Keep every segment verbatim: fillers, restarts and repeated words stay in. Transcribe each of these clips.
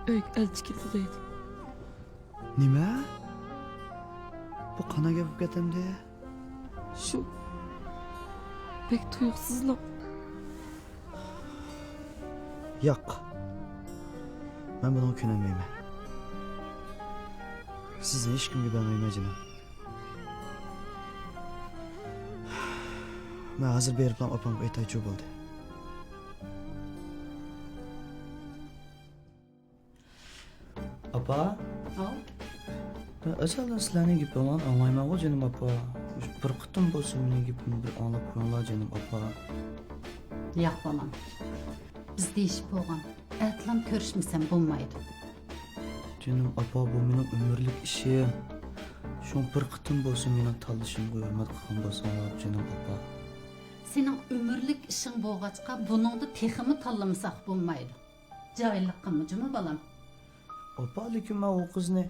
ئۆيگە ئەلچى كېلىدۇ دەيدۇ. نېمە؟ بۇ قانداق گەپ بولۇپ كەتتى ئەمدى؟ شۇ. بەك تۇيۇقسىزلا. ياق. مەن بۇنىڭغا كۆنەلمەيمەن. سىزنى ھېچكىمگە بەرمەيمەن، جېنىم. مەن ھازىر بېرىپلا ئاپامغا ئېيتايچۇ بولدى. ئاپا. ھاۋ؟ مەن ئەزەلدىن سىلەرنىڭ گېپىڭلارنى ئاڭلايمەنغۇ، جېنىم ئاپا. مۇشۇ بىر قېتىم بولسا مېنىڭ گېپىمنى بىر ئاڭلاپ قويۇڭلار، جېنىم ئاپا. ياق، بالام. بىز دېيىشىپ بولغان. ئەتىلام كۆرۈشمىسەم بولمايدۇ. جېنىم ئاپا، بۇ مېنىڭ ئۆمۈرلۈك ئىشىم. شۇڭا بىر قېتىم بولسا مېنىڭ تاللىشىمغا ھۆرمەت قىلغان بولساڭلار، جېنىم ئاپا. سېنىڭ ئۆمۈرلۈك ئىشىڭ بولغاچقا، بۇنىڭدا تېخىمۇ تاللىمىساق بولمايدۇ. جاھىللىق قىلما جۇمۇ، بالام. ئاپا، لېكىن مەن ئۇ قىزنى.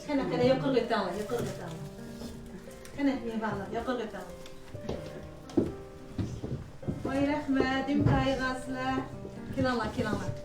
قېنى، قېنى، يۇقىرىغا ئۆتۈڭلار، يۇقىرىغا ئۆتۈڭلار. قېنى، مېھمانلار، يۇقىرىغا ئۆتۈڭلار. ۋاي رەھمەت، ئىمتىھانغا سىلەر. كېلىڭلار، كېلىڭلار.